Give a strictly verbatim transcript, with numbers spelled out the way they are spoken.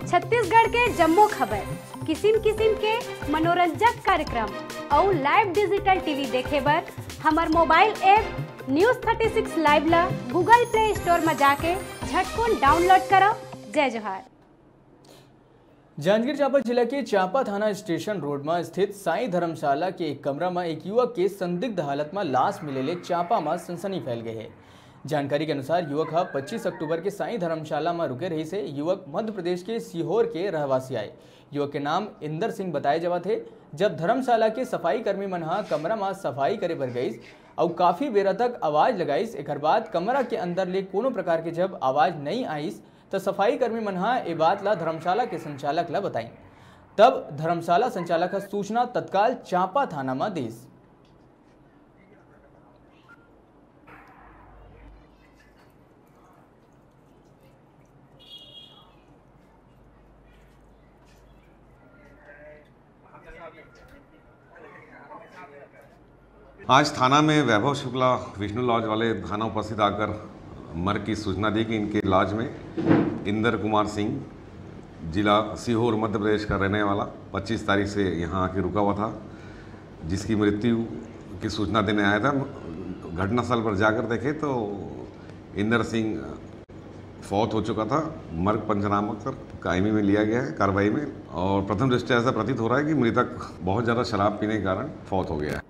छत्तीसगढ़ के जम्मो खबर, किसिम किसिम के मनोरंजक कार्यक्रम अउ live digital T V देखे बर हमर mobile app News thirty six Live ला Google Play Store म जाके झटकुन download करव। जय जोहार। जांजगीर चांपा जिला के चांपा थाना स्टेशन रोड म स्थित साईं धर्मशाला के एक कमरा म एक युवक के संदिग्ध हालत म लाश मिले ले चांपा म सनसनी फैल गए हे। जानकारी के अनुसार, युवक ह पच्चीस अक्टूबर के साईं धर्मशाला म रुके रहिस हे। युवक मध्य प्रदेश के सीहोर के रहवासी आय। युवक के नाम इंदर सिंह बताए जावत हे। जब धर्मशाला के सफाई कर्मी मन ह कमरा म सफाई करे बर गइस अउ काफी बेरा तक आवाज लगाइस, एकर बाद कमरा के अंदर ले कोनो प्रकार के जब आवाज नइ आइस, त सफाई कर्मी मन ह ए बात ला धर्मशाला के संचालक ला बताइन। तब धर्मशाला संचालक ह सूचना तत्काल चांपा थाना म दिस। आज थाना में वैभव शुक्ला विष्णु लॉज वाले थाना उपस्थित आकर मर्ग की सूचना दी कि इनके लॉज में इंदर कुमार सिंह, जिला सीहोर, मध्य प्रदेश का रहने वाला, पच्चीस तारीख से यहाँ आके रुका हुआ था, जिसकी मृत्यु की सूचना देने आया था। घटनास्थल पर जाकर देखे तो इंदर सिंह फौत हो चुका था। मर्ग पंचनामा कर कायमी में लिया गया है कार्रवाई में, और प्रथम दृष्टया ऐसा प्रतीत हो रहा है कि मृतक बहुत ज़्यादा शराब पीने के कारण फौत हो गया है।